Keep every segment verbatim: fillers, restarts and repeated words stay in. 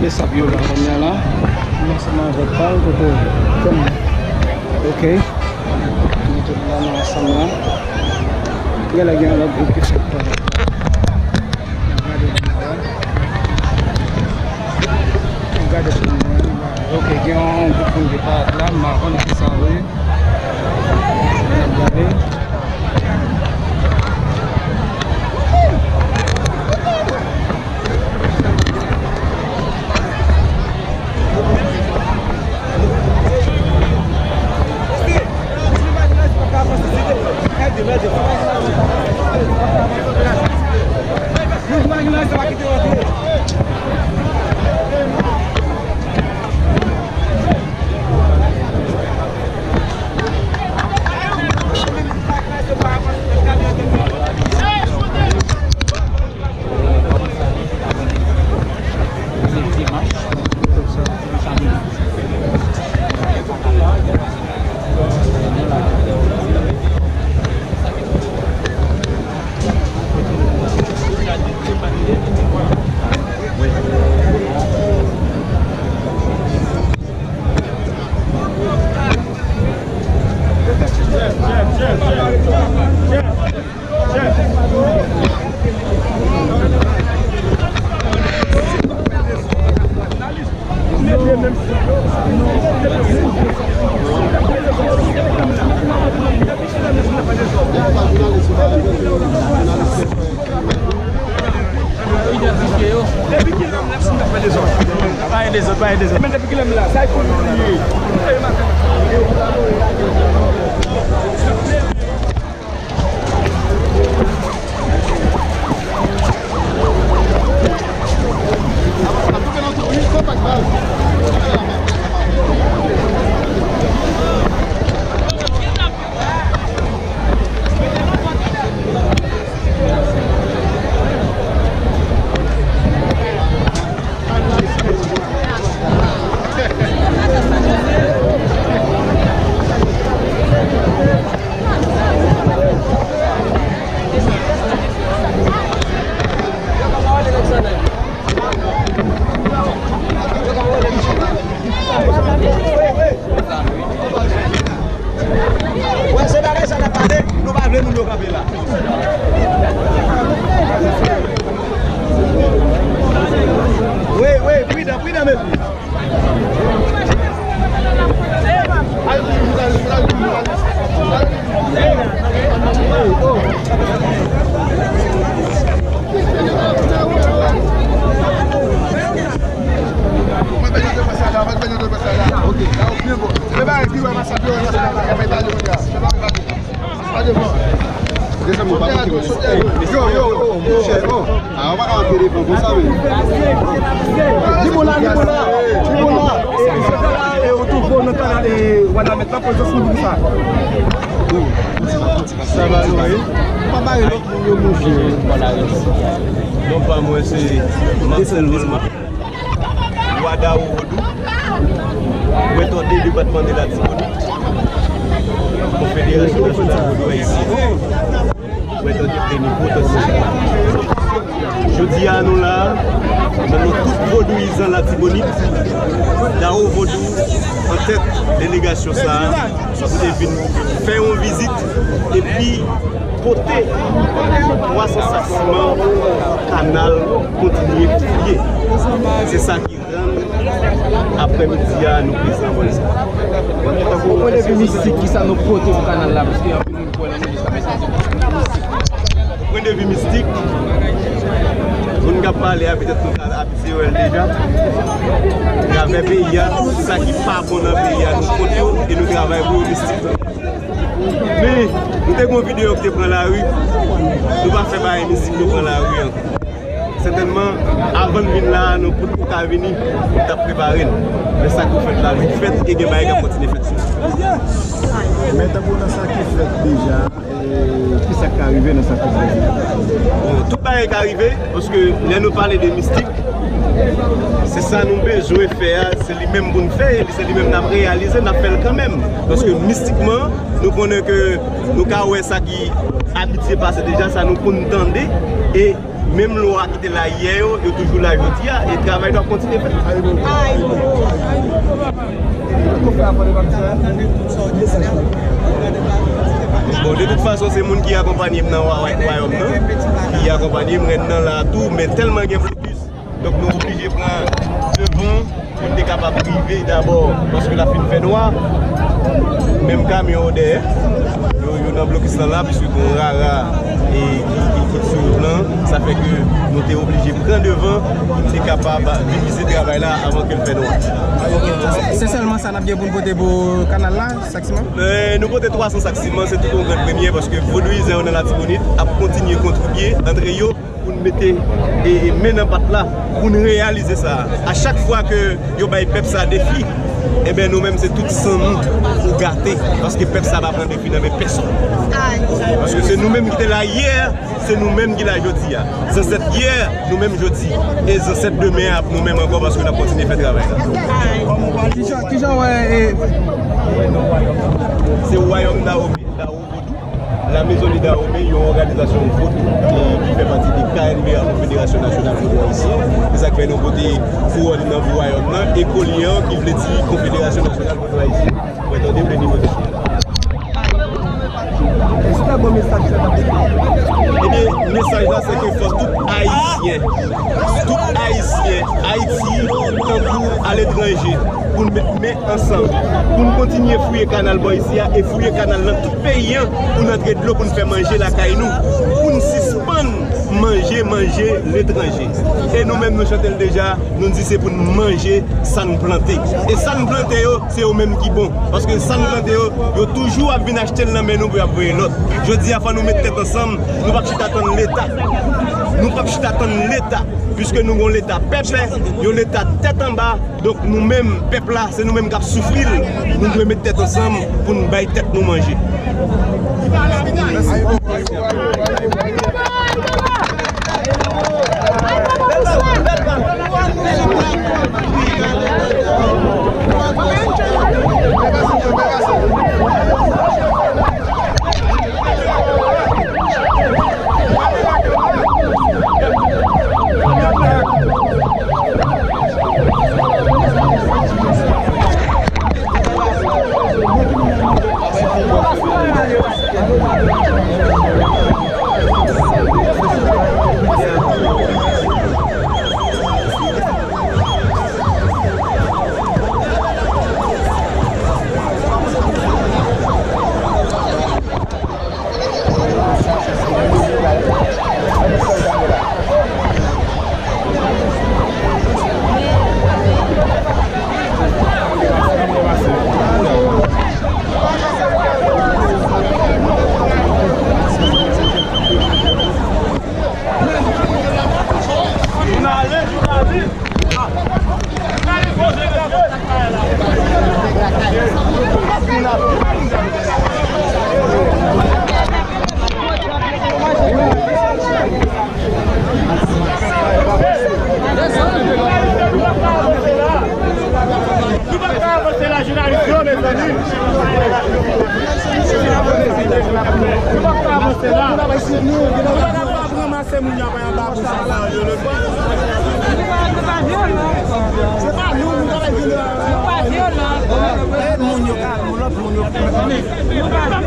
Besap yo la, kounye a la. M ansanm avèk pa l, kote w? Kòman? Ok. Nou tout la, nou ansanm la. Genlè gen yon lòt gwoup ki sot pran. N ap gade pou nou wè. N ap gade pou nou wè. Ok, gen yon gwoup moun ki parèt la, m pa konn kisa vre. N ap gade. Depi kilè m la, si m ta fè dezòd? Pa gen dezòd, pa gen dezòd. Men depi kilè m la, sa e fon nou ye. Wè, se bagay sa n ap pale, nou pa vle moun yo kanpe la. Wi, wi, pridan, pridan, mezanmi. Yo, yo, oh, monchè, oh. Ah, ou pa ka antre devan konsa, men. Li bon la, li bon la, li bon la. E, ou tou bon nan kanal, e, Wanament la, prezans nou konsa. Sa va, nou, wi. Pa bare lòt moun yo, monchè. Non, pa mwen, se Marcel Volman. Wa Dawo Vodou, Pwentòde, depatman de Latibonit, Konfederasyon Nasyonal Vodou Ayisyen, Pwentòde, Plenipotansye. Jodi a, nou la, nan non tout vodouyizan Latibonit, Dawo Vodou, an tèt delegasyon sa a, pou te vin fè yon vizit, epi pote twa san sak siman pou kanal kontinye fouye. Se sa ki rann aprèmidi a nou prezan bò sa. Pwen de vi mistik, kisa nou pote pou kanal la? Paske anpil moun kwè nan nou jiska prezan. Pwen de vi mistik, moun k ap pale a, petèt nou ka Se yo wè l deja. Travè peyi a, sa ki pa bon nan peyi a, nou kont yo e nou travay pou yo mistik. Men, nou te gen yon videyo ki te pran lari. Nou pa fè bagay mistik, nou pran lari ankò. Sètènman, avan n vin la a, nou pou, pou ta vini, nou t ap prepare n. Men sa k pou fèt la, vin fèt, e gen bagay k ap kontinye fèt sou. Men tankou nan sa ki fèt deja, E, kisa k ka rive nan sa k ap pase? Bon, Tout bagay ka rive, paske lè nou pale de mistik, se sa nou bezwen fè a, se li menm pou n fè, epi se li menm n ap reyalize, n ap fè l kanmenm. Paske mistikman, nou konnen ke nou ka wè sa ki abitye pase deja, sa nou konn tande, e menm lwa ki te la yè yo, yo toujou la jodi a, e travay nou ap kontinye fè. Bon, de tout fason, se moun ki akonpanye m nan wa-, wa-, wayòm nan, ki akonpanye m, rèn nan la tou, men tèlman gen blokis, donk nou oblije pran devan pou n te kapab rive dabò, paske l ap fin fè nwa. Menm kamyon yo dèyè, yo, yo nan blokis lan la, piske gon rara e ki, ki, ki sou wout lan, sa fè ke nou te oblije pran devan pou n te kapab finalize travay la avan ke l fè nwa. Se sèlman sa n ap gen pou n pote pou kanal la, sak siman? E, nou pote twa san sak siman, se tout yon gran premyè, paske vodouyizan yo nan Latibonit ap kontinye kontribye antre yo pou n mete, e, e, men nan pat la, pou n reyalize sa. A chak fwa ke yo bay pèp sa defi, enben, nou menm, se tout san nou pou gate, paske pèp sa pa pran defi nan men pèsonn. Paske se nou menm ki te la yè, se nou menm ki la jodi a. Zansèt yè, nou menm jodi. E zansèt demen ap nou menm ankò, paske n ap kontinye fè travay la. Kijan, kijan w wè, e, se Wayòm Dawome, Dawo Vodou, La Maison de Dahomey, yon òganizasyon vodou ki, ki fè pati de K N V A, Konfederasyon Nasyonal Vodou Ayisyen. Se sa k fè nou pote kouwòn nan pou wayòm nan, e kolye an ki vle di Konfederasyon Nasyonal Vodou Ayisyen. Mwen tande vle di vodou. Ebyen, mesaj la, se ke fò tout Ayisyen, tout Ayisyen, Ayiti, tankou aletranje, pou n met men ansanm, pou n kontinye fouye kanal bò isi a e fouye kanal nan tout peyi an, pou n antre dlo, pou n fè manje lakay nou, pou n sispann manje, manje letranje. E nou menm, nou chante l deja, nou di se pou n manje sa n plante. E sa n plante yo, se yo menm ki bon. Paske sa n plante yo, yo toujou ap vin achte l nan men nou pou y ap voye lòt. Jodi a, fò nou met tèt ansanm, nou p ap chita tann Leta. Nou p ap chita tann Leta, piske nou gon Leta pèpè, yon Leta tèt anba. Donk, nou menm, pèp la, se nou menm k ap soufri l. Nou dwe met tèt ansanm pou n bay tèt nou manje. Nou pa ka avanse la, jounalis yo, mezanmi. Nou pa ka avanse la. Nou pa ka ranmase moun yo ap anba bouch ansanm yo, le. Se pa nou, nou pa vyolan. Nou pa vyolan. Ed moun yo, kalme lòt moun yo. Nou pa vyolan.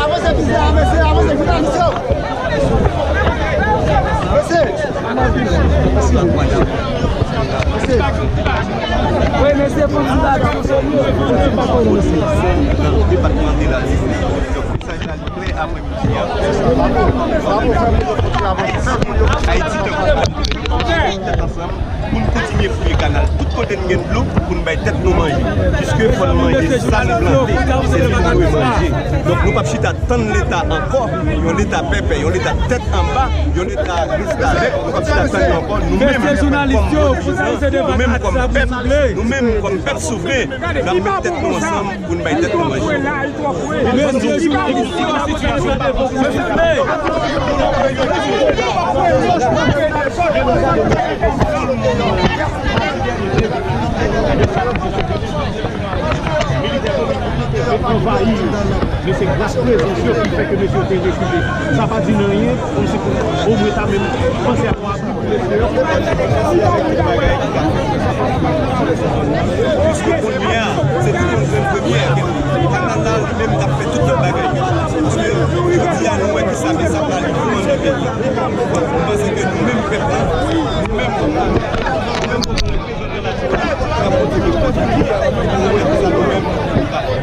Avanse biznis la, mesye, avanse jounalis yo. Mesye. Mesye. Wi, mesye, pou ti bagay, mesye. Depatman de la Difizyon. Donk, mesaj la li klè aprè midi a. Ayiti tankou tèt ansanm pou n kontinye Fouye, fouye kanal tout kote n gen dlo pou n bay tèt nou manje. Piske fò n manje sa n plante, se li nou dwe manje. Donk, nou p ap chita tann Leta ankò, yon Leta pèpè, yon Leta tèt anba, yon Leta restavèk. Nou p ap chita tann yo ankò. Nou menm, kòm pòtizan, nou menm kòm pèp, nou menm kòm pèp souvren, n ap met tèt nou ansanm pou n bay tèt nou manje. Mesye, nou nan sitiyasyon de fòs. Militè dominiken te anvayi yo, men se gras prezans yo ki fè ke mesye yo te rekile. Sa pa di n anyen, kòmsi pou omwen ta menm panse a yon abri pou mesye yo. Piske kounye a, se tout yon grenn premyè ke kanal la li menm t ap fè tout lòt bagay. Paske jodi a, nou wè ki sa, men sa pral rive nan peyi a. Mwen panse ke nou menm pèp la, nou menm, nou menm kòm reprezantan nasyonal, n ap kontinye kontribye, nou wè ki sa nou menm nou ka fè.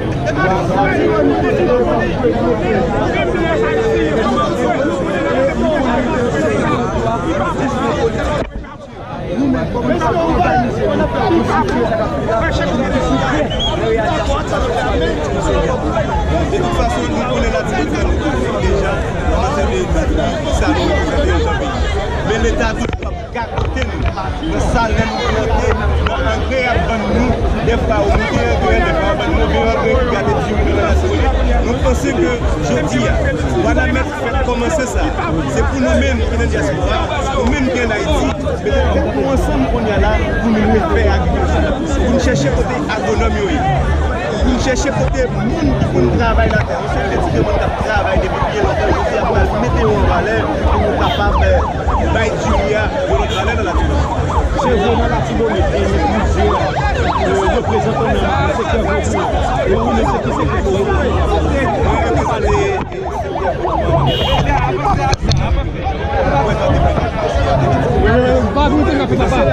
De tout fason, nou konnen Latibonit la, nou tout konn deja, nan matyè de sa nou reprezante antan peyi. Men Leta toujou ap gagote nou nan sa lè nou plante, nan angrè y ap vann nou, dèfwa yo moute angrè, dèfwa yo vann move angrè ki gate diri nou nan Latibonit. Nou panse ke jodi a, Wanament fèk kòmanse sa. Se pou nou menm ki nan dyaspora, nou menm ki ann Ayiti, mete tèt nou ansanm kounye a la pou nou refè agrikilti la. Pou nou chèche kote agwonòm yo ye. Pou nou chèche kote moun ki konn travay latè. Yon seri de ti granmoun k ap travay depi byen lontan, jodi a pral mete yo an valè pou nou kapab, eh, bay diri a yon lòt valè nan Latibonit. Se vre nan Latibonit, gen plizyè, eh, reprezantan nan sektè prive. E ou menm se ki sektè prive? Mwen reprezante